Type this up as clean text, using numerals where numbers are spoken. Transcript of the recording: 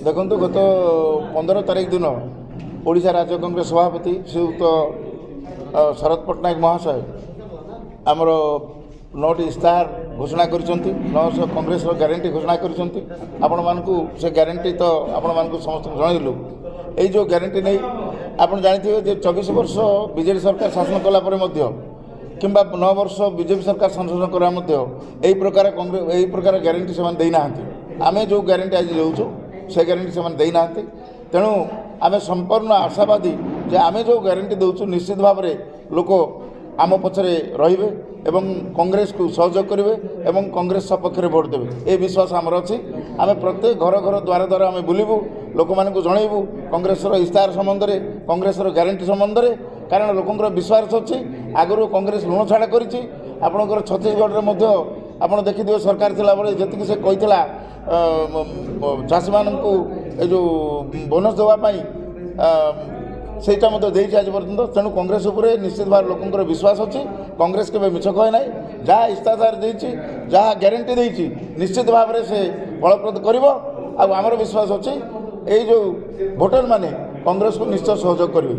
ଦେଖନ୍ତୁ, ଗତ 15 ତାରିଖ ଦିନ ଓଡ଼ିଶା ରାଜ୍ୟ କଂଗ୍ରେସ ସଭାପତି ଶ୍ରୀଯୁକ୍ତ ଶରତ ପଟ୍ଟନାୟକ ମହାଶୟ ଆମର 9ଟି ଇସ୍ତାହାର ଘୋଷଣା କରିଛନ୍ତି, 900 କଂଗ୍ରେସର ଗ୍ୟାରେଣ୍ଟି ଘୋଷଣା କରିଛନ୍ତି। ଆପଣମାନଙ୍କୁ ସେ ଗ୍ୟାରେଣ୍ଟି ତ ଆପଣମାନଙ୍କୁ ସମସ୍ତଙ୍କୁ ଜଣାଇଲୁ। ଏଇ ଯେଉଁ ଗ୍ୟାରେଣ୍ଟି ନେଇ ଆପଣ ଜାଣିଥିବେ ଯେ 24 ବର୍ଷ ବିଜେଡ଼ି ସରକାର ଶାସନ କଲା ପରେ ମଧ୍ୟ କିମ୍ବା 9 ବର୍ଷ ବିଜେପି ସରକାର ଶାସନ କଲା ମଧ୍ୟ ଏହି ପ୍ରକାର କଂଗ୍ରେସ ଏହି ପ୍ରକାର ଗ୍ୟାରେଣ୍ଟି ସେମାନେ ଦେଇନାହାନ୍ତି। ଆମେ ଯେଉଁ ଗ୍ୟାରେଣ୍ଟି ଆଜି ଦେଉଛୁ, ସେ ଗ୍ୟାରେଣ୍ଟି ସେମାନେ ଦେଇନାହାନ୍ତି। ତେଣୁ ଆମେ ସମ୍ପୂର୍ଣ୍ଣ ଆଶାବାଦୀ ଯେ ଆମେ ଯେଉଁ ଗ୍ୟାରେଣ୍ଟି ଦେଉଛୁ, ନିଶ୍ଚିତ ଭାବରେ ଲୋକ ଆମ ପଛରେ ରହିବେ ଏବଂ କଂଗ୍ରେସକୁ ସହଯୋଗ କରିବେ ଏବଂ କଂଗ୍ରେସ ସପକ୍ଷରେ ଭୋଟ ଦେବେ, ଏ ବିଶ୍ୱାସ ଆମର ଅଛି। ଆମେ ପ୍ରତ୍ୟେକ ଘର ଘର, ଦ୍ୱାର ଦ୍ୱାର ଆମେ ବୁଲିବୁ, ଲୋକମାନଙ୍କୁ ଜଣାଇବୁ କଂଗ୍ରେସର ଇସ୍ତାହାର ସମ୍ବନ୍ଧରେ, କଂଗ୍ରେସର ଗ୍ୟାରେଣ୍ଟି ସମ୍ବନ୍ଧରେ। କାରଣ ଲୋକଙ୍କର ବିଶ୍ୱାସ ଅଛି। ଆଗରୁ କଂଗ୍ରେସ ଋଣ ଛାଡ଼ କରିଛି। ଆପଣଙ୍କର ଛତିଶଗଡ଼ରେ ମଧ୍ୟ ଆପଣ ଦେଖିଥିବେ, ସରକାର ଥିଲାବେଳେ ଯେତିକି ସେ କହିଥିଲା ଚାଷୀମାନଙ୍କୁ ଏ ଯେଉଁ ବୋନସ୍ ଦେବା ପାଇଁ, ସେଇଟା ମଧ୍ୟ ଦେଇଛି ଆଜି ପର୍ଯ୍ୟନ୍ତ। ତେଣୁ କଂଗ୍ରେସ ଉପରେ ନିଶ୍ଚିତ ଭାବରେ ଲୋକଙ୍କର ବିଶ୍ୱାସ ଅଛି। କଂଗ୍ରେସ କେବେ ମିଛ କହେ ନାହିଁ। ଯାହା ଇସ୍ତାହାର ଦେଇଛି, ଯାହା ଗ୍ୟାରେଣ୍ଟି ଦେଇଛି, ନିଶ୍ଚିତ ଭାବରେ ସେ ଫଳପ୍ରଦ କରିବ। ଆଉ ଆମର ବିଶ୍ୱାସ ଅଛି, ଏଇ ଯେଉଁ ଭୋଟରମାନେ କଂଗ୍ରେସକୁ ନିଶ୍ଚୟ ସହଯୋଗ କରିବେ।